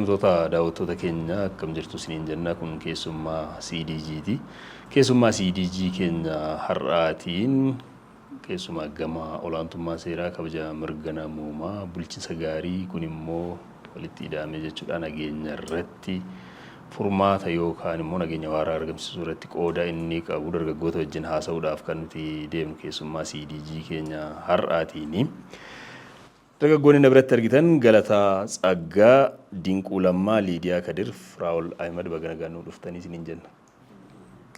Kabajamtoota daawwattoota keenya, akkam jirtu isiniin jenna. Kun keessummaa CDGti. Keessummaa CDG keenya har'aatiin keessumaa gama olaantummaa seeraa, kabaja mirga namoomaa, bulchiinsa gaarii, kun immoo walitti hidhamee jechuudha, nageenya irratti furmaata yookaan immoo nageenya waaraa argamsiisuu irratti qooda inni qabu dargaggoota wajjin haasa'uudhaaf kan nuti deemnu keessummaa CDG keenya har'aatiini. Dargaggoonni na biratti argitan Galataa Tsaggaa, Dinquu Lammaa, Liidiyaa Kadir, Firaa'ol Ahimad, baga nagaan nuu dhuftanii isiniin jenna.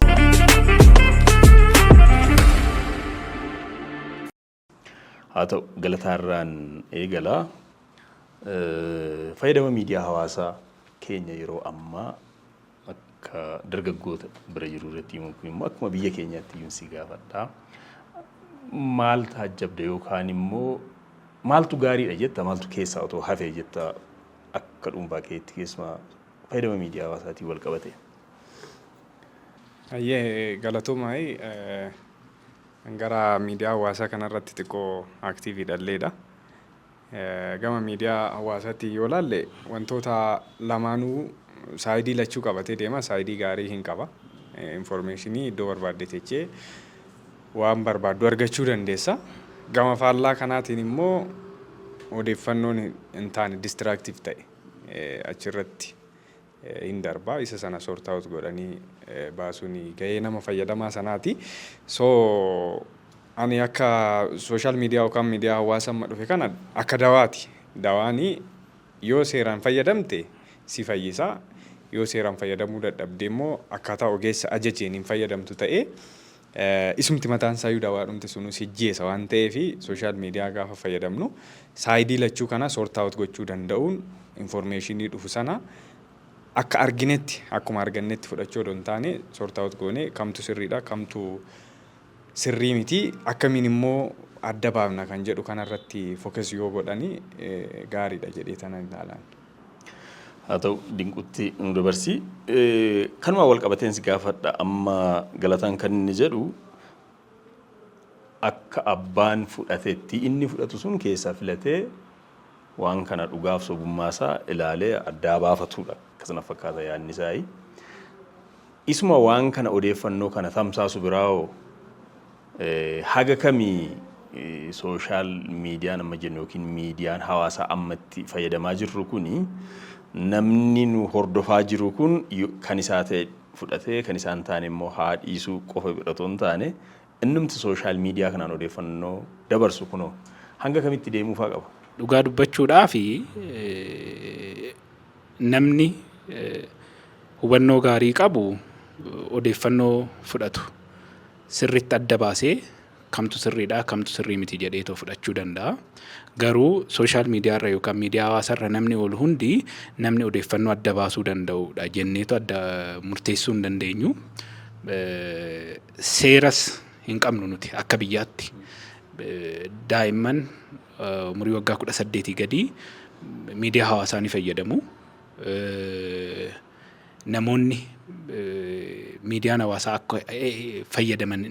Haa ta'u, Galataarraan eegala. Fayyadama miidiyaa hawaasaa keenya yeroo ammaa akka dargaggoota bira jiru irratti himuun kun immoo akkuma biyya keenyaatti iyyuu si gaafadha. Maal taajjabda yookaan immoo maaltu gaariidha jetta, maaltu keessaa otoo hafee jetta, akka dhuunfaa keetti keessumaa fayyadama miidiyaa hawaasaatiin wal qabate? Hayyee, galatoomaa. Gara miidiyaa hawaasaa kanarratti xiqqoo active dhalleedha. Gama miidiyaa hawaasaatti yoo ilaalle, wantoota lamaanuu side lachuu qabatee deema. Side gaarii hin qaba. Information iddoo barbaadde techee waan barbaaddu argachuu dandeessa. Gama faallaa kanaatiin immoo odeeffannoon hin taane, destructive ta'e achirratti hin darba. Isa sana sort out godhanii baasuun gahee nama fayyadamaa sanaati. So ani akka social media yookaan miidiyaa hawaasaa amma dhufe kana akka dawaati. Dawaani yoo seeraan fayyadamte si fayyisa. Yoo seeraan fayyadamuu dadhabde immoo, akkaataa ogeessa ajajeen hin fayyadamtu ta'ee, isumti mataan isaayyuu dawaa dhumti sunuu si jeesa waan ta'eef, social media gaafa fayyadamnu side lachuu kana sort out gochuu danda'uun, information dhufu sana akka arginetti, akkuma argannetti fudhachuu odoo hin taane, sort out goone kamtu sirriidha, kamtu sirrii miti, akkamiin immoo adda baafna kan jedhu kanarratti focus yoo godhani gaariidha jedhee tanan ilaalan. Haa ta'u, Dinqutti nu dabarsi. Kanuma wal qabateen si gaafadha. Amma Galataan kan inni jedhu, akka abbaan fudhatetti inni fudhatu sun keessaa filatee waan kana dhugaaf sobummaasaa ilaalee addaa baafatudha. Akkasuma fakkaata yaadni isaa. Isuma waan kana odeeffannoo kana tamsaasu biraawoo haga kamii social miidiyaan amma jennu yookiin miidiyaan hawaasaa ammatti fayyadamaa jirru kuni, namni nu hordofaa jiru kun kan isaa ta'e fudhatee kan isaan taane immoo haa dhiisuu qofa bira otoo hin taane, innumti social media kanaan odeeffannoo dabarsu kunoo hanga kamitti deemuufaa qaba? Dhugaa dubbachuudhaaf, namni hubannoo gaarii qabu odeeffannoo fudhatu sirriitti adda baasee kamtu sirriidha, kamtu sirrii miti jedheetoo fudhachuu danda'a. Garuu social miidiyaarra yookaan miidiyaa hawaasaarra namni oolu hundi namni odeeffannoo adda baasuu danda'udha jenneetu adda murteessuu hin dandeenyu. Seeras hin qabnu nuti akka biyyaatti. Daa'imman umurii waggaa 18 gadii miidiyaa hawaasaa ni fayyadamu. Namoonni miidiyaan hawaasaa akka fayyadaman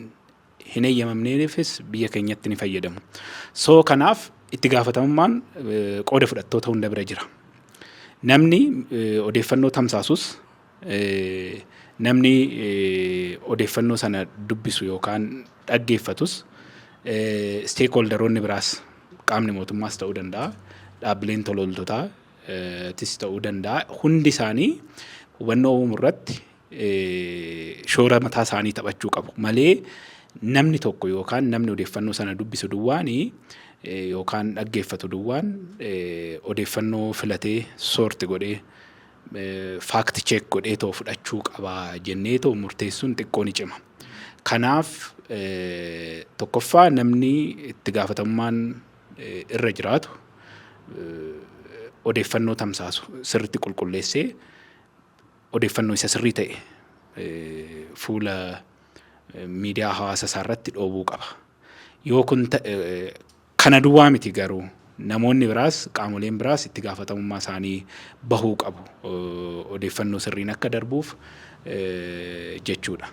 hin eeyyamamneefis biyya keenyatti ni fayyadamu. So kanaaf itti gaafatamummaan qooda fudhattoota hunda bira jira. Namni odeeffannoo tamsaasus, namni odeeffannoo sana dubbisu yookaan dhaggeeffatus, stakeholderoonni biraas, qaamni mootummaas ta'uu danda'a, dhaabbileen tolooltotaa tis ta'uu danda'a. Hundi isaanii hubannoo uumuu irratti shoora mataa isaanii taphachuu qabu malee, namni tokko yookaan namni odeeffannoo sana dubbisu duwwaan yookaan dhaggeeffatu duwwaan odeeffannoo filatee, sort godhee, fact check godhee too fudhachuu qaba jennee too murteessuun xiqqoo ni cima. Kanaaf tokkoffaa namni itti gaafatamummaan irra jiraatu odeeffannoo tamsaasu sirriitti qulqulleessee odeeffannoo isa sirrii ta'e fuula miidiyaa hawaasa isaa irratti dhoobuu qaba. Yoo kun kana duwwaa miti garuu, namoonni biraas, qaamoleen biraas itti gaafatamummaa isaanii bahuu qabu odeeffannoo sirriin akka darbuuf jechuudha.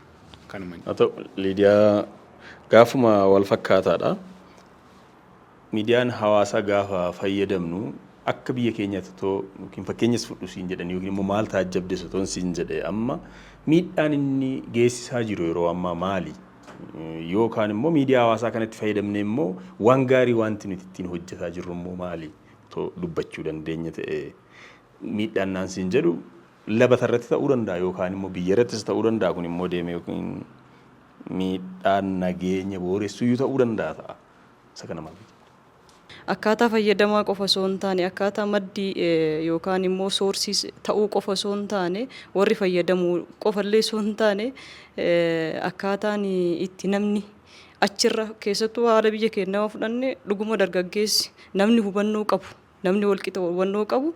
Kanuma. Haa ta'u, Liidiyaa, gaafuma wal fakkaataadha. Miidiyaan hawaasaa gaafa fayyadamnu Akka biyya keenyaatti otoo yookiin fakkeenyas fudhu siin jedhan yookiin immoo maal taajjabdes otoo siin jedhe, amma miidhaan inni geessisaa jiru yeroo ammaa maali? Yookaan immoo miidiyaa hawaasaa kanatti fayyadamne immoo waan gaarii wanti nuti ittiin hojjetaa jirru immoo maali? Otoo dubbachuu dandeenya ta'e, miidhaan naan siin jedhu labata irratti ta'uu danda'a yookaan immoo biyya irrattis ta'uu danda'a. Kun immoo deemee yookiin miidhaan nageenya booressuu ta'uu danda'a ta'a. Isa kana maal? Akkaataa fayyadamaa qofa osoo hin taane, akkaataa maddii yookaan immoo source ta'uu qofa osoo hin taane, warri fayyadamuu qofallee osoo hin taane, akkaataan itti namni achirra, keessattuu haala biyya keenyaa fudhanne, dhuguma dargaggeessi, namni hubannoo qabu, namni walqixa hubannoo qabu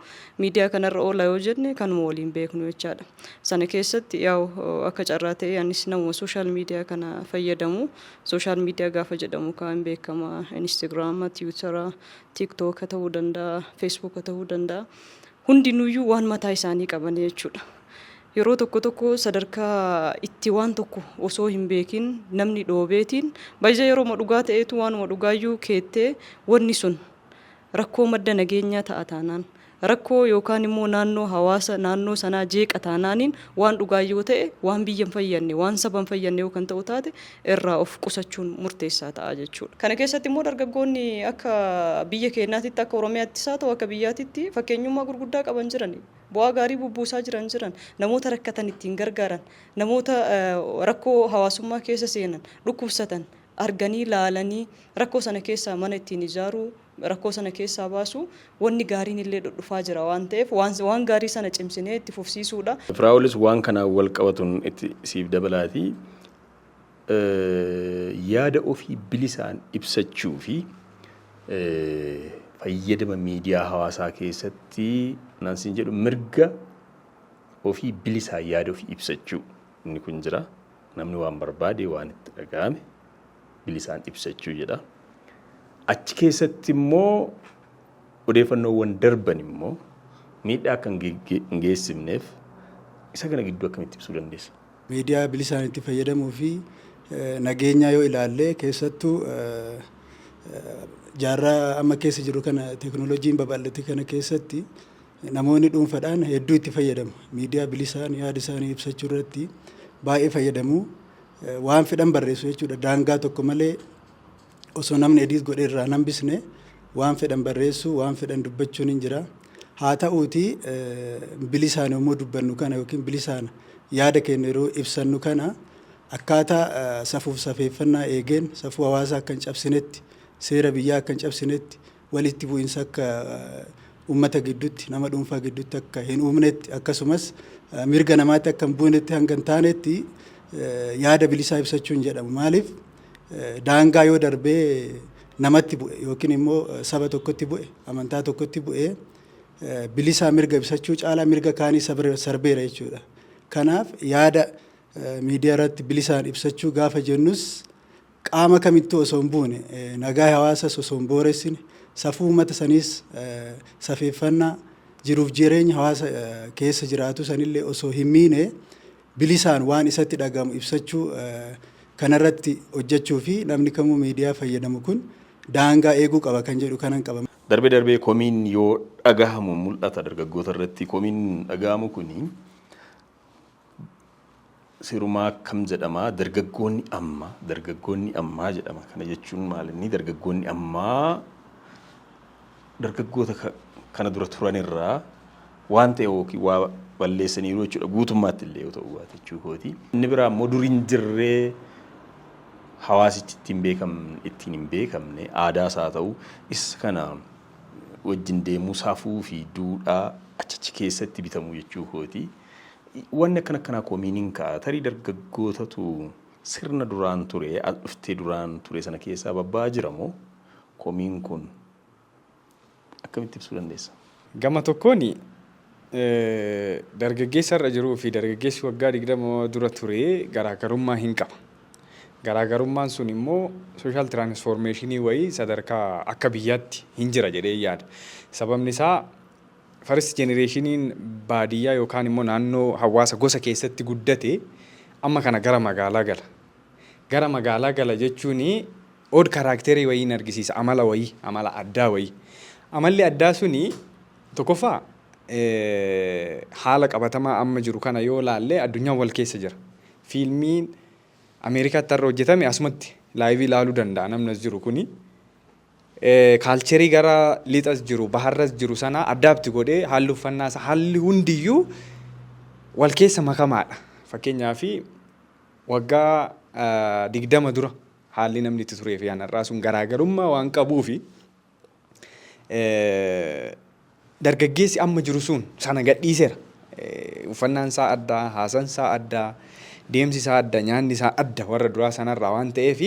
miidiyaa kanarra oola yoo jenne kanuma waliin beeknu jechaadha. Sana keessatti yaa'u akka carraa ta'e anis namuma social media kana fayyadamu. Social media gaafa jedhamu kaan beekama, Instagram, Twitter, TikTok ta'uu danda'a, Facebook ta'uu danda'a. Hundinuyyuu waan mataa isaanii qaban jechuudha. Yeroo tokko tokko sadarkaa itti waan tokko osoo hin beekin namni dhoobeetiin baay'ee yeroo dhugaa ta'eetu waanuma dhugaayyuu keettee wanni sun rakkoo madda nageenyaa ta'a taanaan, rakkoo yookaan immoo naannoo hawaasa naannoo sanaa jeeqa taanaaniin, waan dhugaa yoo ta'e, waan biyya hin fayyadne, waan saba hin fayyadne yoo kan ta'u taate, irraa of qusachuun murteessaa ta'a jechuudha. Kana keessatti immoo dargaggoonni akka biyya keenyaatitti, akka Oromiyaattis haa ta'u akka biyyaatitti, fakkeenyummaa gurguddaa qaban jiran, bu'aa gaarii bubbuusaa jiran, namoota rakkatan ittiin gargaaran, namoota rakkoo hawaasummaa keessa seenan, dhukkubsatan arganii laalanii rakkoo sana keessaa mana ittiin ijaaruu, rakkoo sana keessaa baasu, wanni gaariin illee dhudhufaa jira waan ta'eef, waan gaarii sana cimsinee itti fufsiisuudha. Firaa'olis, waan kanaan wal qabatuun itti siif dabalaati. Yaada ofii bilisaan ibsachuu fi fayyadama miidiyaa hawaasaa keessatti naan siin jedhu, mirga ofii bilisaan yaada ofii ibsachuu inni kun jira. Namni waan barbaade, waan itti dhaga'ame bilisaan ibsachuu jedha. Achi keessatti immoo odeeffannoowwan darban immoo miidhaa akka hin geessifneef isa kana gidduu akkamitti ibsuu dandeessa? Miidiyaa bilisaan itti fayyadamuu fi nageenya yoo ilaalle, keessattuu jaarraa amma keessa jiru kana, teekinooloojiin babal'ate kana keessatti namoonni dhuunfaadhaan hedduu itti fayyadamu. Miidiyaa bilisaan yaada isaanii ibsachuu irratti baay'ee fayyadamu. Waan fedhan barreessu jechuudha. Daangaa tokko malee, osoo namni edit godhee irraa hambisne, waan fedhan barreessu, waan fedhan dubbachuun hin jira. Haa ta'uuti, bilisaan yommuu dubbannu kana yookiin bilisaan yaada keenya yeroo ibsannu kana, akkaataa safuuf safeeffannaa eegeen, safuu hawaasaa akka hin cabsinetti, seera biyyaa akka hin cabsinetti, walitti bu'iinsa akka uummata gidduutti, nama dhuunfaa gidduutti akka hin uumnetti, akkasumas mirga namaatti akka hin buunetti hanga hin taanetti yaada bilisaa ibsachuun jedhamu. Maaliif, daangaa yoo darbee namatti bu'e yookiin immoo saba tokkotti bu'e, amantaa tokkotti bu'e, bilisaa mirga ibsachuu caalaa mirga kaanii sarbeera jechuudha. Kanaaf yaada miidiyaa irratti bilisaan ibsachuu gaafa jennus, qaama kamittuu osoo hin buune, nagaa hawaasas osoo hin booressine, safuu uummata saniis, safeeffannaa jiruuf jireenya hawaasa keessa jiraatu sanillee osoo hin miine, bilisaan waan isatti dhagamu ibsachuu kanarratti hojjechuu fi namni kamuu miidiyaa fayyadamu kun daangaa eeguu qaba kan jedhu kanan qaba. Darbee darbee komiin yoo dhagahamu mul'ata dargaggoota irratti. Komiin dhagahamu kuni sirumaa akkam jedhama? Dargaggoonni ammaa, dargaggoonni ammaa jedhama. Kana jechuun maal? Inni dargaggoonni ammaa dargaggoota kana dura turanirraa waan ta'e yookiin waa balleessaniiru jechuudha, guutummaatti illee yoo ta'u baate jechuu kooti. Inni biraa immoo dur hin jirree hawaasichi ittiin beekamne, ittiin hin beekamne, aadaas haa ta'u, isa kana wajjin deemuu, safuu fi duudhaa achichi keessatti bitamuu jechuu kooti. Wanni akkana akkanaa komiin hin ka'a. Tarii dargaggootatu sirna duraan ture, as dhuftee duraan ture sana keessaa babba'aa jira moo komiin kun akkamitti ibsuu dandeessa? Gama tokkoon dargaggeessa irra jiruu fi dargaggeessi waggaa 20 dura ture garaagarummaa hin qaba. Garaagarummaan sun immoo social transformation wayii sadarkaa akka biyyaatti hin jira jedhee yaada. Sababni isaa, first generationiin baadiyyaa yookaan immoo naannoo hawaasa gosa keessatti guddate amma kana gara magaalaa gala. Gara magaalaa gala jechuun odd character wayii argisiisa, amala wayii, amala addaa wayii. Amalli addaa suni Tokkoffaa, haala qabatamaa amma jiru kana yoo laalle, addunyaan wal keessa jira. Fiilmiin Ameerikaatti har'a hojjetame asumatti live ilaaluu danda'a namni as jiru kuni. Culture gara lixas jiru, baharras jiru sana adapt godhee, haalli uffannaa isaa, haalli hundiyyuu wal keessa makamaadha. Fakkeenyaaf, waggaa 20 dura haalli namni itti turee fi har'aa sun garaagarummaa waan qabuufi, dargaggeessi amma jiru sun sana gadhiiseera. Uffannaan isaa addaa, haasaan isaa addaa, deemsi isaa adda, nyaanni isaa adda warra duraa sanarraa waan ta'eef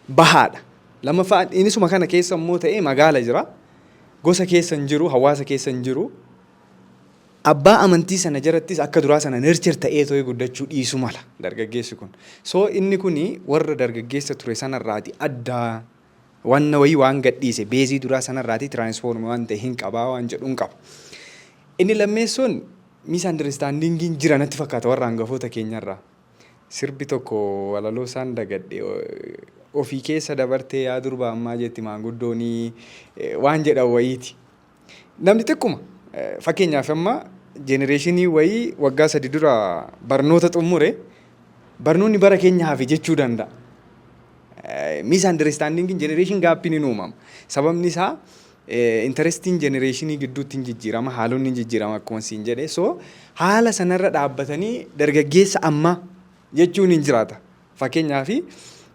bahaadha. Lammaffaa, innisuma kana keessa immoo ta'ee magaala jira. Gosa keessa hin jiru, hawaasa keessa hin jiru. Abbaa amantii sana jarattis akka duraa sana nurture ta'ee too'ee guddachuu dhiisuu mala dargaggeessi kun. So inni kuni warra dargaggeessa ture sanarraati addaa, wanna wayii waan gadhiise, base duraa sanarraati transform waan ta'e hin qabaa waan jedhu hin qaba. Inni lammeessoon, misunderstandingiin jira natti fakkaata warra hangafoota keenyarraa. Sirbi tokko, walaloo isaan dagadhe, "Ofii keessa dabartee yaa durba ammaa," jetti maanguddoonii waan jedhan wayiiti. Namni xiqquma, fakkeenyaaf, amma generation wayii waggaa 3 dura barnoota xumure, barnoonni bara keenya hafe jechuu danda'a. Misunderstandingiin, generation gapiin hin uumama. Sababni isaa, interestiin generation gidduutti hin jijjiirama, haalonni hin jijjiirama akkuma siin jedhe. So haala sanarra dhaabbatanii dargaggeessa ammaa jechuun hin jiraata. Fakkeenyaaf,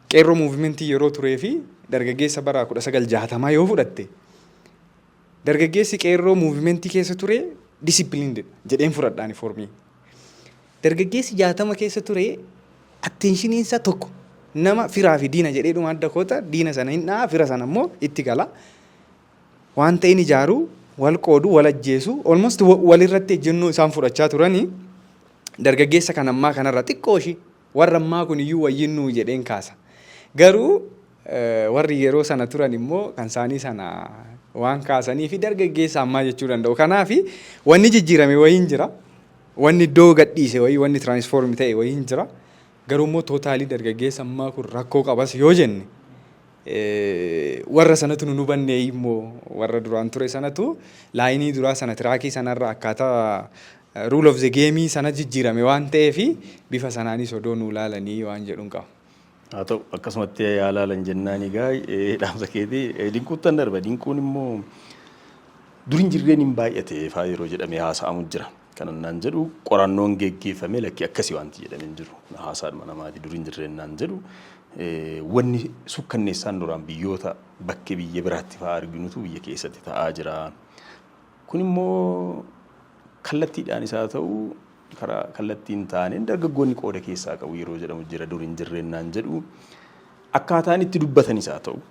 qeerroo movement yeroo turee fi dargaggeessa bara 1960 yoo fudhatte, dargaggeessi qeerroo movement keessa ture disciplined jedheen fudhadhaan formii. Dargaggeessi 60 keessa ture attentioniin isaa tokko, nama firaa fi diina jedhee dhuma adda koota, diina sana hin dha'a, fira sana immoo itti gala. Waan ta'in ijaaru, wal qoodu, wal ajjeesu, almost walirratti ejjennoo isaan fudhachaa turanii dargaggeessa kan ammaa kanarra xiqqoo ishii, warra ammaa kun iyyuu wayyinnuu jedheen kaasa. Garuu warri yeroo sana turan immoo kan isaanii sana waan kaasanii fi dargaggeessa ammaa jechuu danda'u. Kanaaf wanni jijjiirame wayiin jira. Wanni iddoo gadhiise wayii, wanni transform ta'e wayiin jira. Garuu immoo totally dargaggeessa ammaa kun rakkoo qabas yoo jenne, warra sanatu nu hubanne immoo, warra duraan ture sanatu line duraa sana, track sanarra akkaataa rule of the game sana jijjiirame waan ta'eef, bifa sanaanis odoo nu ilaalanii waan jedhuun qaba. Haa ta'u, akkasumatti yaa laalan jennaan. Egaa dhaamsa keetii Dinquuttan darba. Dinquun immoo dur hin jirreen hin baay'ate faa yeroo jedhamee haasa'amu jira. Kanan naan jedhu, qorannoon geggeeffame lakki akkasii wanti jedhame hin jiru. Haasaadhuma namaati. Dur hin jirreen naan jedhu, wanni sukkanneessaan duraan biyyoota bakkee biyya biraatti fa'aa arginutu biyya keessatti ta'aa jira. Kun immoo kallattiidhaan isaa ta'u karaa kallattiin taaneen dargaggoonni qooda keessaa qabu yeroo jedhamu jira. Dur hin jirreen naan jedhu, akkaataan itti dubbatan isaa ta'u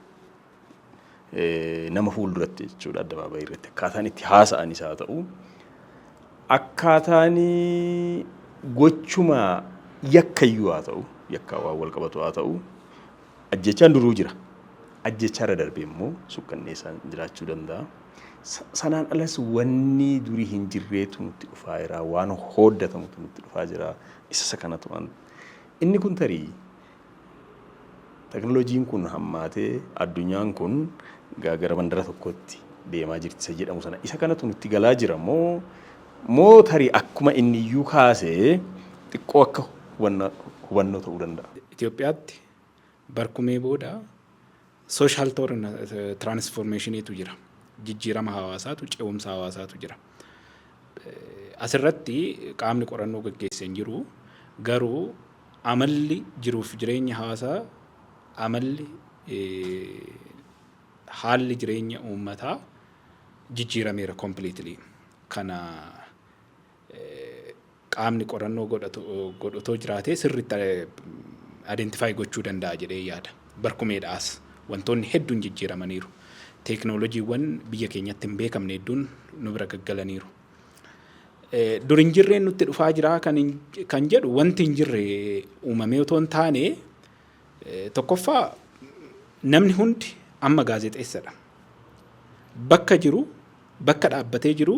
nama fuulduratti jechuudha, addabaabayii irratti akkaataan itti haasa'an isaa ta'u, akkaataan gochuma yakkayyuu haa ta'u, yakka waan wal qabatu haa ta'u, ajjechaan duruu jira. Ajjechaarra darbee immoo sukkanneessaan jiraachuu danda'a. Sanaan alas wanni durii hin jirreetu nutti dhufaa jira. Waan hooddatamutu nutti dhufaa jira. Isa kanatu waan. Inni kun tarii teknooloojiin kun hammaatee addunyaan kun gara mandara tokkotti deemaa jirti isa jedhamu sana, isa kanatu nutti galaa jira moo tarii akkuma inni iyyuu kaasee xiqqoo akka hubannoo ta'uu danda'a? Itoophiyaatti barkumee booda social transformationiitu jira. Jijjiirama hawaasaatu, ce'umsa hawaasaatu jira. Asirratti qaamni qorannoo gaggeesse hin jiru. Garuu amalli jiruuf jireenya hawaasaa, amalli haalli jireenya uummataa jijjiirameera completely. Kana qaamni qorannoo godhatoo jiraatee sirriitti identify gochuu danda'a jedhee yaada. Barkumeedhaas wantoonni hedduun jijjiiramaniiru. Teeknooloojiiwwan biyya keenyatti hin beekamne hedduun nu bira gaggalaniiru. Dur hin jirreen nutti dhufaa jira kan jedhu, wanti hin jirre uumamee otoo hin taane, tokkoffaa, namni hundi amma gaazexeessadha. Bakka jiru, bakka dhaabbatee jiru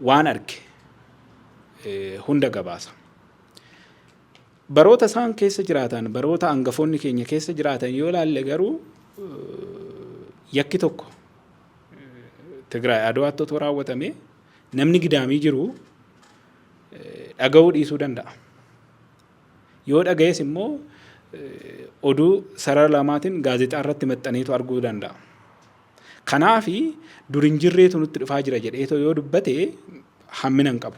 waan arge hunda gabaasa. Baroota isaan keessa jiraatan, baroota hangafoonni keenya keessa jiraatan yoo ilaalle garuu, yakki tokko Tigraay Aduwaatti otoo raawwatame, namni Gidaamii jiru dhaga'uu dhiisuu danda'a. Yoo dhaga'es immoo oduu sarara lamaatiin gaazexaa irratti maxxaneetu arguu danda'a. Kanaaf dur hin jirreetu nutti dhufaa jira jedheetoo yoo dubbate hammina hin qabu.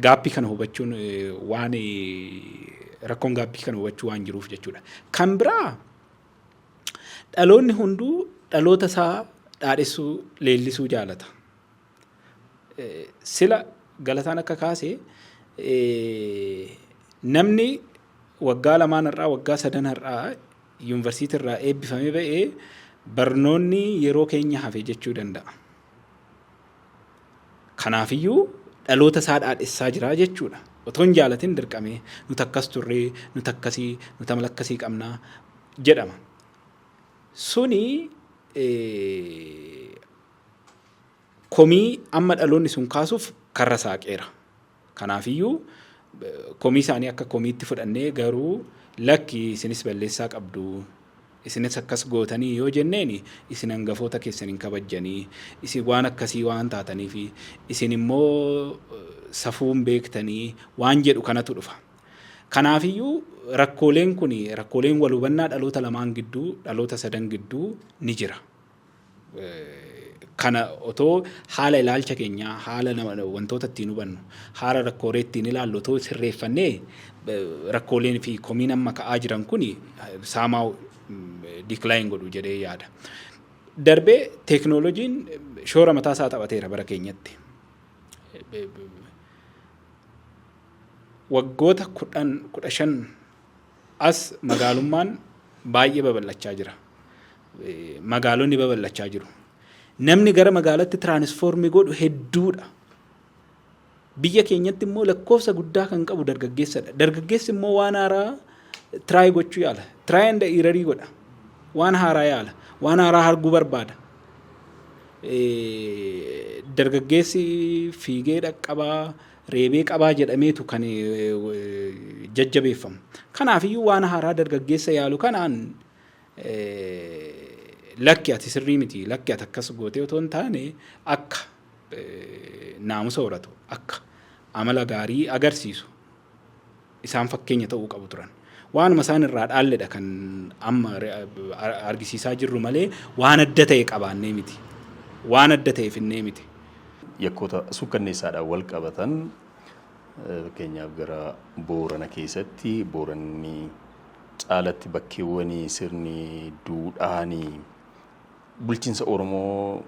Gaappii kana hubachuun waan rakkoon gaappii kana hubachuu waan jiruuf jechuudha. Kan biraa, dhaloonni hunduu dhaloota isaa dhaadhessuu, leellisuu jaalata. Sila Galataan akka kaase, namni waggaa 2n har'aa, waggaa 3n har'aa yuunivarsiitii irraa eebbifamee ba'ee, barnoonni yeroo keenya hafe jechuu danda'a. Kanaafiyyuu dhaloota isaa dhaadhessaa jira jechuudha. Otoo hin jaalatin dirqamee, nuti akkas turree, nuti akkasii, nuti amala akkasii qabnaa jedhama. Suni komii amma dhaloonni sun kaasuuf karra saaqeera. Kanaafiyyuu komii isaanii akka komiitti fudhannee, garuu lakki, isinis balleessaa qabdu, isinis akkas gootanii yoo jenneen, isin hangafoota keessan hin kabajjanii, isin waan akkasii waan taataniif, isin immoo safuun beektanii waan jedhu kanatu dhufa. Kanaafiyyuu rakkooleen kun, rakkooleen wal hubannaa dhaloota lamaan gidduu, dhaloota sadan gidduu ni jira. Kana otoo haala ilaalcha keenyaa, haala wantoota ittiin hubannu, haala rakkoolee ittiin ilaallu otoo sirreeffannee, rakkooleen fi komiin amma ka'aa jiran kun somehow decline godhu jedhee yaada. Darbee teeknooloojiin shoora mataa isaa taphateera bara keenyatti. Waggoota 10, 15 as magaalummaan baay'ee babal'achaa jira. Magaalonni babal'achaa jiru. Namni gara magaalatti transform godhu hedduudha. Biyya keenyatti immoo lakkoofsa guddaa kan qabu dargaggeessadha. Dargaggeessi immoo waan haaraa try gochuu yaala. Try and error godha. Waan haaraa yaala. Waan haaraa arguu barbaada. Dargaggeessi fiigee dhaqqabaa, reebee qabaa jedhameetu kan jajjabeeffamu. Kanaafiyyuu waan haaraa dargaggeessa yaalu kanaan, lakki ati sirrii miti, lakki ati akkas gootee otoo hin taane, akka naamusa horatu, akka amala gaarii agarsiisu isaan fakkeenya ta'uu qabu turan. Waanuma isaan irraa dhaalledha kan amma argisiisaa jirru malee waan adda ta'e qabaannee miti. Waan adda ta'e finnee miti. Yakkoota suukkanneessaadhaan wal qabatan, fakkeenyaaf gara Boorana keessatti, Booranni caalatti bakkeewwan sirni duudhaanii bulchiinsa Oromoo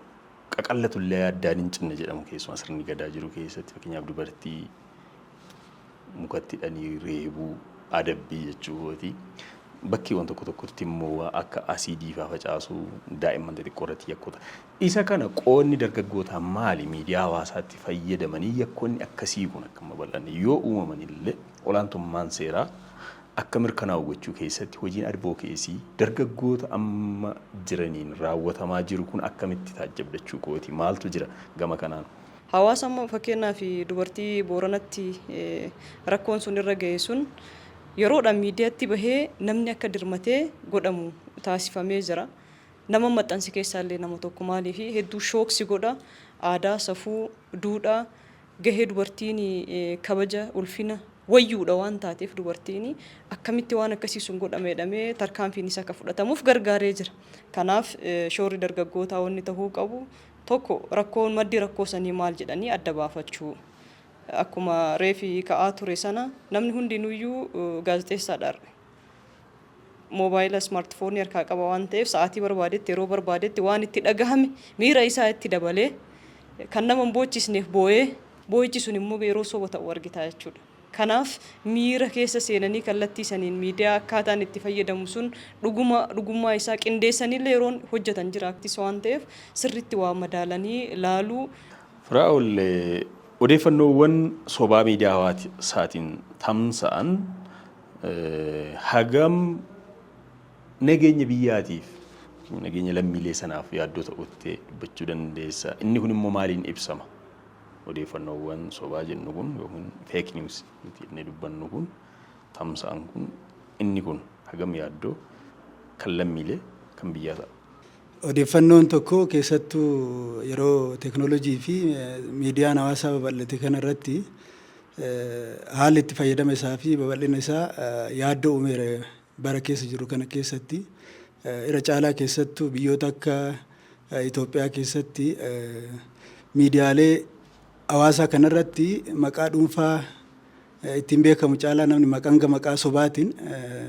qaqallatullee addaan hin cinne jedhamu, keessumaa sirni Gadaa jiru keessatti, fakkeenyaaf dubartii mukatti hidhanii reebuu, adabbii jechuuti. Bakkeewwan tokko tokkotti immoo akka asiidii fa'aa facaasuu, daa'imman xixiqqoo irratti yakkoota. Isa kana qoodni dargaggootaa maali? Miidiyaa hawaasaatti fayyadamanii yakkoonni akkasii kun akka babal'anne, yoo uumaman illee olaantummaan seeraa akka mirkanaa'u gochuu keessatti hojiin advocacy dargaggoota amma jiraniin raawwatamaa jiru kun akkamitti taajjabdachuu kooti? Maaltu jira gama kanaan? Hawaasa amma fakkeenyaaf dubartii Booranatti rakkoon sun irra ga'e sun yeroodhaan miidiyaatti bahee namni akka dirmatee godhamu taasifamee jira. Nama maxxansi keessaallee nama tokko, maaliif hedduu shocks godha. Aadaa, safuu, duudhaa, gahee dubartiin, kabaja, ulfina wayyuudha waan taateef, dubartiin akkamitti waan akkasii sun godhame jedhamee tarkaanfiinis akka fudhatamuuf gargaaree jira. Kanaaf shoorri dargaggootaa wanni tahuu qabu tokko, rakkoon maddi rakkoo sanii maal jedhanii adda baafachuu. Akkuma reefi ka'aa ture sana, namni hundinuyyuu gaazexeessaadha. Moobaayila smartphone harkaa qaba waan ta'eef, sa'aatii barbaadetti, yeroo barbaadetti waan itti dhagahame miira isaa itti dabalee, kan nama hin boochisneef boo'ee, boo'ichi sun immoo yeroo soba ta'u argita jechuudha. Kanaaf miira keessa seenanii kallattii saniin miidiyaa akkaataan itti fayyadamu sun dhuguma dhugummaa isaa qindeessanillee yeroon hojjetan jira aktis waan ta'eef, sirriitti waa madaalanii laaluu. Firaa'ol, odeeffannoowwan sobaa miidiyaa hawaasaatiin tamsa'an hagam nageenya biyyaatiif, nageenya lammiilee sanaaf yaaddoo ta'utti dubbachuu dandeessa? Inni kun immoo maaliin ibsama? Odeeffannoowwan sobaa jennu kun yookiin fake news nuti jennee dubbannu kun, tamsa'an kun, inni kun hagam yaaddoo kan lammiilee, kan biyyaa ta'a? Odeeffannoon tokko keessattuu yeroo teekinooloojii fi miidiyaan hawaasaa babal'ate kanarratti haalli itti fayyadama isaa fi babal'ina isaa yaaddoo uumeera bara keessa jiru kana keessatti. Irra caalaa keessattuu biyyoota akka Itoophiyaa keessatti miidiyaalee hawaasaa kanarratti maqaa dhuunfaa ittiin beekamu caalaa namni maqaan maqaa sobaatiin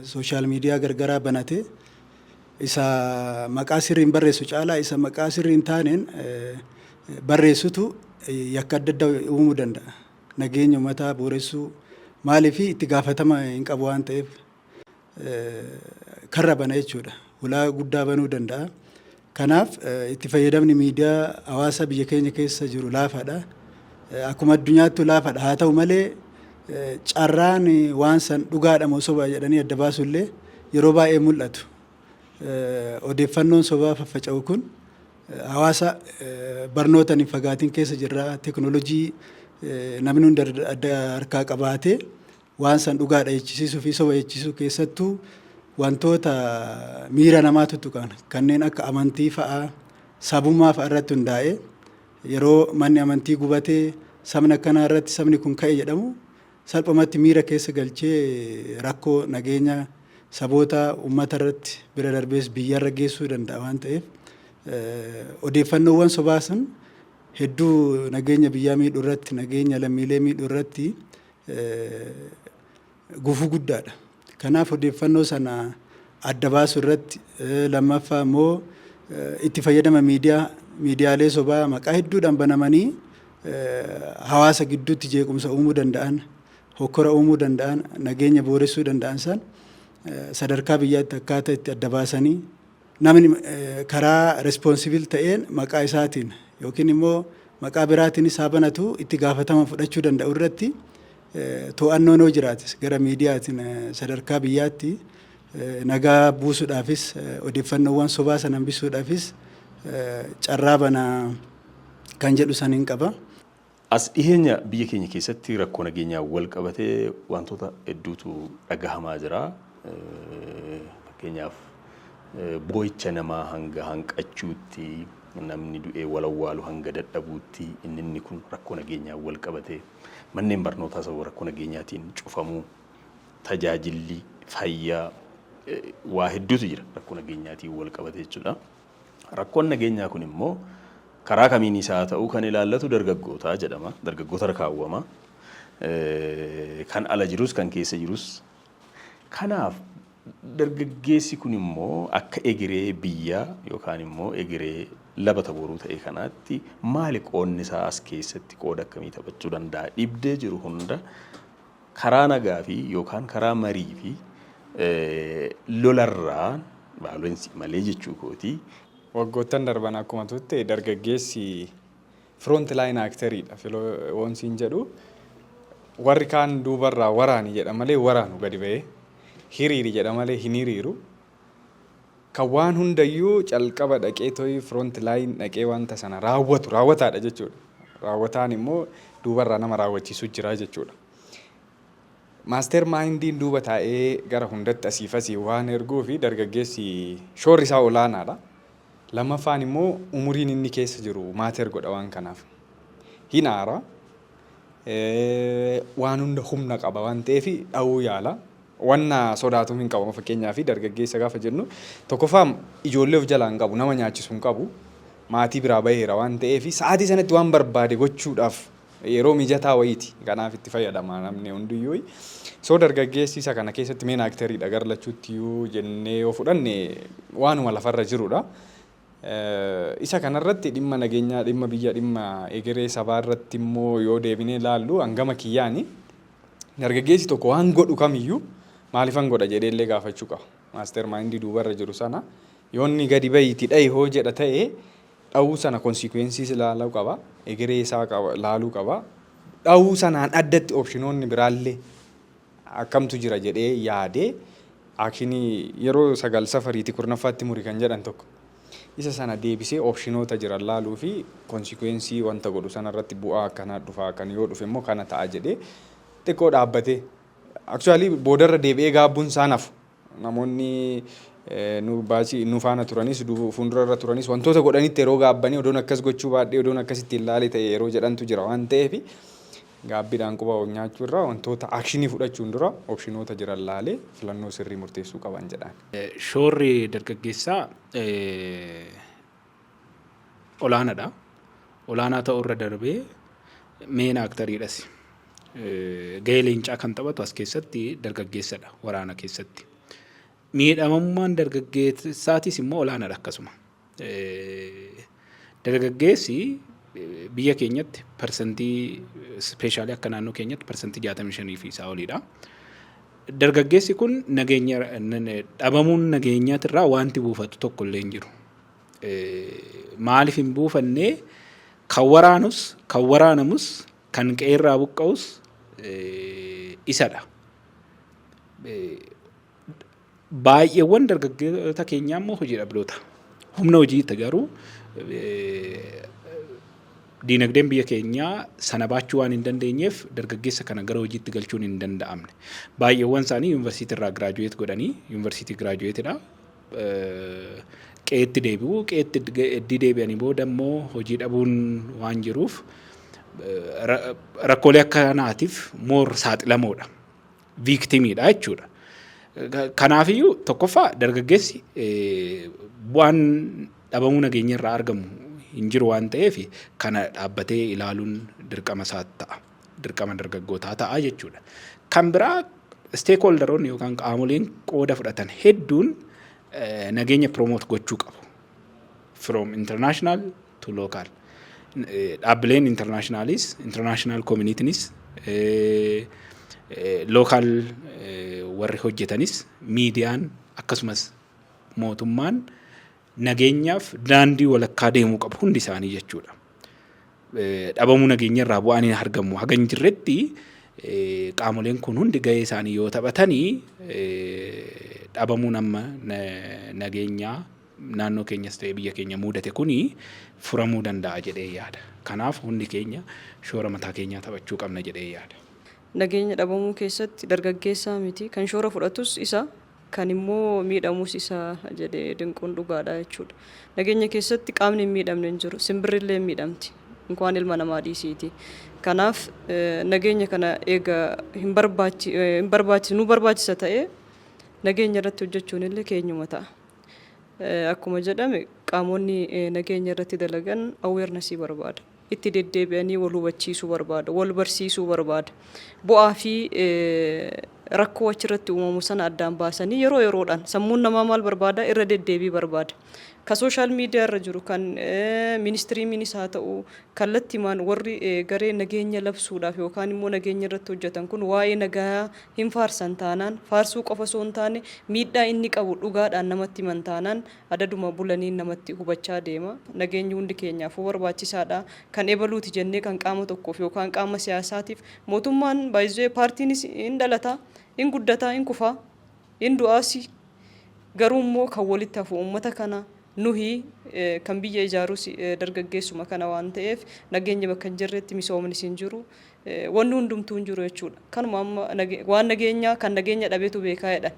social media gargaraa banate, isa maqaa sirriin barreessu caalaa isa maqaa sirriin taaneen barreessutu yakka adda addaa uumuu danda'a. Nageenya uummataa booressuu, maaliif itti gaafatama hin qabu waan ta'eef, karra bana jechuudha. Hulaa guddaa banuu danda'a. Kanaaf itti fayyadamni miidiyaa hawaasaa biyya keenya keessa jiru laafaadha. Akkuma addunyaattuu laafaadha. Haa ta'u malee, carraan waan san dhugaadha moo soba jedhanii adda baasu illee yeroo baay'ee mul'atu. Odeeffannoon sobaa faffaca'u kun hawaasa barnootaan hin fagaatin keessa jirra. Teekinooloojii namni hunda adda harkaa qabaatee waan san dhugaadha jechisiisuu fi soba jechisisuu, keessattuu wantoota miira namaa tuttuqan kanneen akka amantii fa'aa, sabummaa fa'aa irratti hundaa'ee, yeroo manni amantii gubatee, sabni akkanaa irratti sabni kun ka'e jedhamu, salphumatti miira keessa galchee rakkoo nageenya saboota uummata irratti bira darbees biyyarra geessuu danda'a waan ta'eef, odeeffannoowwan sobaa sun hedduu nageenya biyyaa miidhuu irratti, nageenya lammiilee miidhuu irratti gufuu guddaadha. Kanaaf odeeffannoo sana adda baasuu irratti, lammaffaa immoo itti fayyadama miidiyaalee sobaa maqaa hedduudhaan banamanii hawaasa gidduutti jeequmsa uumuu danda'an, hokkora uumuu danda'an, nageenya booressuu danda'an san sadarkaa biyyaatti akkaataa itti adda baasanii namni karaa responsible ta'een maqaa isaatiin yookiin immoo maqaa biraatiinis haa banatu itti gaafatama fudhachuu danda'u irratti to'annoon yoo jiraates, gara miidiyaatiin sadarkaa biyyaatti nagaa buusuudhaafis, odeeffannoowwan sobaa sana hambisuudhaafis carraa banaa kan jedhu san hin qaba. As dhiheenya biyya keenya keessatti rakkoo nageenyaa wal qabatee wantoota hedduutu dhagahamaa jira. Fakkeenyaaf, boo'icha namaa hanga hanqachuutti, namni du'ee wal awwaalu hanga dadhabuutti, inni kun rakkoo nageenyaa wal qabatee, manneen barnootaa sababa rakkoo nageenyaatiin cufamuu, tajaajilli fayyaa, waa hedduutu jira rakkoo nageenyaatiin wal qabatee jechuudha. Rakkoon nageenyaa kun immoo karaa kamiin isaa ta'uu kan ilaallatu dargaggootaa jedhama. Dargaggoota kaawwama. Kan ala jirus kan keessa jirus. Kanaaf dargaggeessi kun immoo akka egeree biyyaa yookaan immoo egeree labata boruu ta'e kanaatti maali qoodni isaa as keessatti, qooda akkamii taphachuu danda'a? Dhibdee jiru hunda karaa nagaa fi yookaan karaa marii fi lolarraa, violence malee jechuu kooti. Waggoottan darban akkuma turte dargaggeessi front line actoriidha. Wansiin jedhu, warri kaan duubarraa waraani jedha malee waraanu gadi ba'ee, hiriiri jedha malee hin hiriiru. Kan waan hundayyuu calqaba dhaqee toyi front line dhaqee wanta sana raawwatu raawwataadha jechuudha. Raawwataan immoo duubarraa nama raawwachiisu jira jechuudha. Master mindiin duuba taa'ee gara hundatti asiif asii waan erguu fi dargaggeessi shoorri isaa olaanaadha. Lammaffaan immoo umuriin inni keessa jiru matter godha waan kanaaf. Hin aara. Waan hunda humna qaba waan ta'eef dha'uu yaala. Wanna sodaatu hin qabu. Fakkeenyaaf, dargaggeessa gaafa jennu, tokkoffaa ijoollee of jalaa hin qabu, nama nyaachisu hin qabu. Maatii biraa baheera waan ta'eef sa'aatii sanatti waan barbaade gochuudhaaf yeroo mijataa wayiiti. Kanaaf itti fayyadama namni hundiyyuu. So dargaggeessi isa kana keessatti main actoriidha gara lachuutti iyyuu jennee yoo fudhanne waanuma lafarra jirudha. Isa kanarratti dhimma nageenyaa, dhimma biyya, dhimma egeree sabaa irratti immoo yoo deebinee ilaallu, hangama kiyyaani dargaggeessi tokko waan godhu kamiyyuu maaliifan godha jedhee illee gaafachuu qaba. Master mindii duubarra jiru sana yoo inni gadi bahiiti dhahi hoo jedha ta'e, dha'uu sana consequences ilaaluu qaba. Egeree isaa laaluu qaba. Dha'uu sanaan addatti optionoonni biraallee akkamtu jira jedhee yaadee actionii yeroo sagal safariiti kurnaffaatti muri kan jedhan tokko. Isa sana deebisee optionoota jiran laaluu fi consequence wanta godhu sanarratti bu'aa akkanaa dhufa, kan yoo dhufe immoo kana ta'a jedhee xiqqoo dhaabbatee. Actually, boodarra deebi'ee gaabbuun isaa nafu. Namoonni Nu baachii nu faana turanis, fuuldura irra turanis, wantoota godhanitti yeroo gaabbanii, odoon akkas gochuu baadhee, odoon akkasitti ilaale ta'e yeroo jedhantu jira waan ta'eef, gaabbiidhaan quba nyaachuu irraa wantoota action fudhachuun dura optionoota jiran laalee filannoo sirrii murteessuu qaban jedhaan. Shoorri dargaggeessaa olaanaadha. Olaanaa ta'uu irra darbee main actoriidhas. Gahee leencaa kan taphatu as keessatti dargaggeessadha, waraana keessatti. Miidhamummaan dargaggeessaatis immoo olaanaadha akkasuma. Dargaggeessi biyya keenyatti parsantii, especially akka naannoo keenyatti, 65% fi isaa oliidha. Dargaggeessi kun nageenya dhabamuun nageenyaatirraa wanti buufatu tokko illee hin jiru. Maaliif hin buufannee? Kan waraanus, kan waraanamus, kan qe'eerraa buqqa'us isadha. Baay'eewwan dargaggoota keenyaa immoo hojii dhabdoota. Humna hojiitti garuu diinagdeen biyya keenyaa sana baachuu waan hin dandeenyeef, dargaggeessa kana gara hojiitti galchuun hin danda'amne. Baay'eewwan isaanii yuunivarsiitii irraa graduate godhanii, yuunivarsiitii graduateidha. Qe'eetti deebi'u. Qe'eetti eddii deebi'anii booda immoo hojii dhabuun waan jiruuf, rakkoolee akkanaatiif more saaxilamoodha. Victimiidha jechuudha. Kanaafiyyuu tokkoffaa dargaggeessi bu'aan dhabamuu nageenya irraa argamu hin jiru waan ta'eef, kana dhaabbatee ilaaluun dirqama isaa ta'a. Dirqama dargaggootaa ta'a jechuudha. Kan biraa, stakeholderoonni yookaan qaamoleen qooda fudhatan hedduun nageenya promote gochuu qabu. From international to local. Dhaabbileen internationalis, international communitynis, local warri hojjetanis, miidiyaan, akkasumas mootummaan nageenyaaf daandii walakkaa deemuu qabu hundi isaanii jechuudha. Dhabamuu nageenya irraa bu'aan hin argamu haga hin jirretti, qaamoleen kun hundi gahee isaanii yoo taphatanii, dhabamuun amma nageenyaa naannoo keenyas ta'e biyya keenya mudate kuni furamuu danda'a jedhee yaada. Kanaaf hundi keenya shoora mataa keenyaa taphachuu qabna jedhee yaada. Nageenya dhabamuu keessatti dargaggeessaa miti kan shoora fudhatus isa, kan immoo miidhamus isa jedhee Dinquun dhugaadha jechuudha. Nageenya keessatti qaamni hin miidhamne hin jiru. Simbirrillee hin miidhamti. Inkwaan ilma namaa dhiisiiti. Kanaaf nageenya kana eega hin barbaachisu, nu barbaachisa ta'ee, nageenya irratti hojjechuun illee keenyuma ta'a. Akkuma jedhame, qaamonni nageenya irratti dalagan awarenessii barbaada. Itti deddeebi'anii wal hubachiisuu barbaada. Wal barsiisuu barbaada. Bu'aa fi rakkoo achirratti uumamu sana addaan baasanii yeroo yeroodhaan, sammuun namaa maal barbaada? Irra deddeebii barbaada. Ka social media irra jiru, kan mainstreamiinis haa ta'u, kallattimaan warri garee nageenya labsuudhaaf yookaan immoo nageenya irratti hojjetan kun waa'ee nagaa hin faarsan taanaan, faarsuu qofa osoo hin taane miidhaa inni qabu dhugaadhaan namatti himan taanaan, adaduma bulaniin namatti hubachaa deema. Nageenyi hundi keenyaafuu barbaachisaadha. Kan ebaluuti jennee kan qaama tokkoof yookaan qaama siyaasaatiif mootummaan baay'isee, paartiinis hin dhalata, hin guddataa, hin kufaa, hin du'aasi. Garuu immoo kan walitti hafu uummata kana nuhi, kan biyya ijaarus dargaggeessuma kana waan ta'eef, nageenya bakka hin jirretti misoomnis hin jiru. Wanni hundumtuu hin jiru jechuudha. Kanuma amma waan nageenyaa kan nageenya dhabetu beekaa jedhan.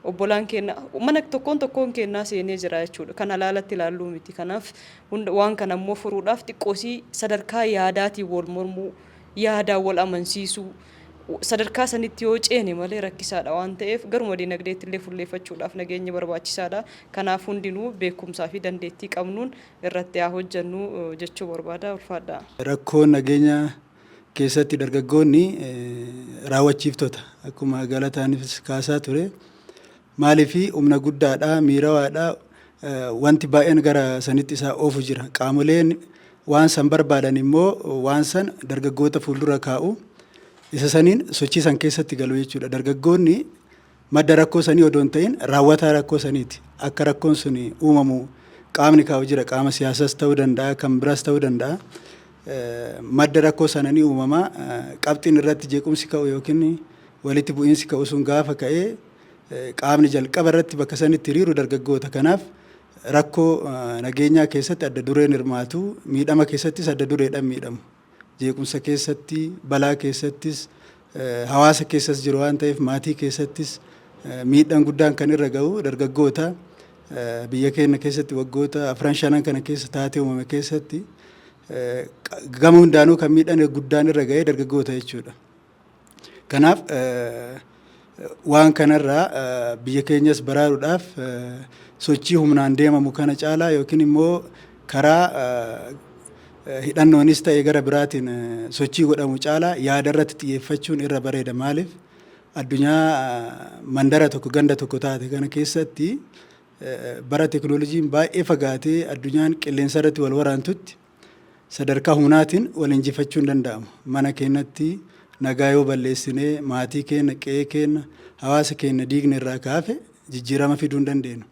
Obbolaan keenya mana tokkoon tokkoon kennaa seenee jira jechuudha. Kan halaalatti ilaalluu miti. Kanaaf waan kana immoo furuudhaaf xiqqoosii sadarkaa yaadaatiin wal mormuu, yaadaan wal amansiisuu, sadarkaa sanitti yoo ceene malee rakkisaadha waan ta'eef, garuma dinagdeetti illee fulleeffachuudhaaf nageenyi barbaachisaadha. Kanaaf hundinuu beekumsaa fi dandeettii qabnuun irratti haa hojjennu jechuu barbaada. Ulfaadha. Rakkoon nageenya keessatti dargaggoonni raawwachiiftota, akkuma Galataanis kaasaa ture. Maaliif? Humna guddaadha, miirawaadha, wanti baay'een gara sanitti isaa oofu jira. Qaamoleen waan san barbaadan immoo waan san dargaggoota fuuldura kaa'u. Isa saniin sochii san keessatti galu jechuudha. Dargaggoonni madda rakkoo sanii odoo hin ta'in raawwataa rakkoo saniiti. Akka rakkoon sun uumamu qaamni kaa'u jira. Qaama siyaasaas ta'uu danda'a, kan biraas ta'uu danda'a. Madda rakkoo sana ni uumama. Qabxiin irratti jeequmsi ka'u yookiin walitti bu'iinsi ka'u sun gaafa ka'ee, qaamni jalqaba irratti bakka sanitti hiriiru dargaggoota. Kanaaf rakkoo nageenyaa keessatti adda dureen hirmaatu, miidhama keessattis adda dureedhaan miidhamu. Jeequmsa keessatti, balaa keessattis, hawaasa keessas jiru waan ta'eef, maatii keessattis miidhaan guddaan kan irra ga'u dargaggoota. Biyya keenya keessatti waggoota afran shanan kana keessa taatee uumame keessatti gama hundaanuu kan miidhaan guddaan irra ga'ee dargaggoota jechuudha. Kanaaf waan kanarraa biyya keenyas baraaruudhaaf sochii humnaan deemamu kana caalaa yookiin immoo karaa hidhannoonis ta'e gara biraatiin sochii godhamu caalaa yaada irratti xiyyeeffachuun irra bareeda. Maaliif, addunyaa mandara tokko, ganda tokko taate kana keessatti, bara teekinooloojiin baay'ee fagaatee addunyaan qilleensa irratti wal waraantutti, sadarkaa humnaatiin wal injifachuu hin danda'amu. Mana keenyatti nagaa yoo balleessinee, maatii keenya, qe'ee keenya, hawaasa keenya diigne irraa kaafe jijjiirama fiduu hin dandeenyu.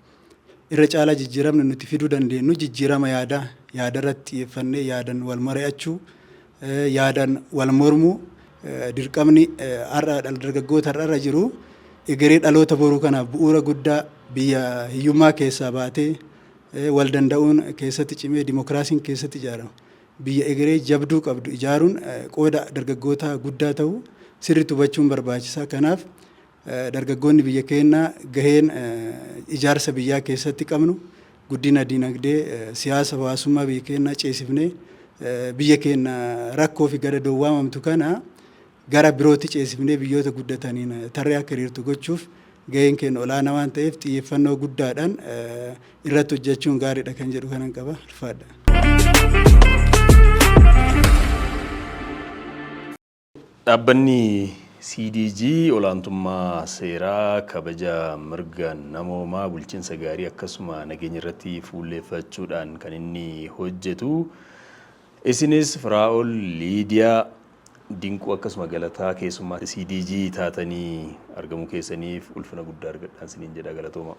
Irra caalaa jijjiiramni nuti fiduu dandeenyu jijjiirama yaadaa, yaada irratti xiyyeeffannee yaadan wal mari'achuu, yaadan wal mormuu. Dirqamni har'a dargaggoota har'a jiru egeree dhaloota boruu kanaaf bu'uura guddaa, biyya hiyyummaa keessaa baatee, wal danda'uun keessatti cimee, dimokiraasiin keessatti ijaarama. Biyya egeree jabduu qabdu ijaaruun qooda dargaggoota guddaa ta'u sirriitti hubachuun barbaachisaa. Kanaaf dargaggoonni biyya keenyaa gaheen ijaarsa biyyaa keessatti qabnu guddina dinagdee, siyaasa, hawaasummaa biyya keenyaa ceesifnee, biyya keenya rakkoo fi gadadoon waamamtu kana gara birootti ceesifnee biyyoota guddataniin tarree akka hiriirtu gochuuf gaheen keenya olaanaa waan ta'eef, xiyyeeffannoo guddaadhaan irratti hojjechuun gaariidha kan jedhu kanan qaba. Ulfaadha. Dhaabbanni CDG olaantummaa seeraa, kabaja mirga namoomaa, bulchiinsa gaarii akkasuma nageenya irratti fuulleeffachuudhaan kan inni hojjetu. Isinis Firaa'ol, Liidiyaa, Dinquu akkasuma Galataa keessummaa CDG taatanii argamuu keessaniif ulfina guddaa argadhaan isiniin jedha, galatooma.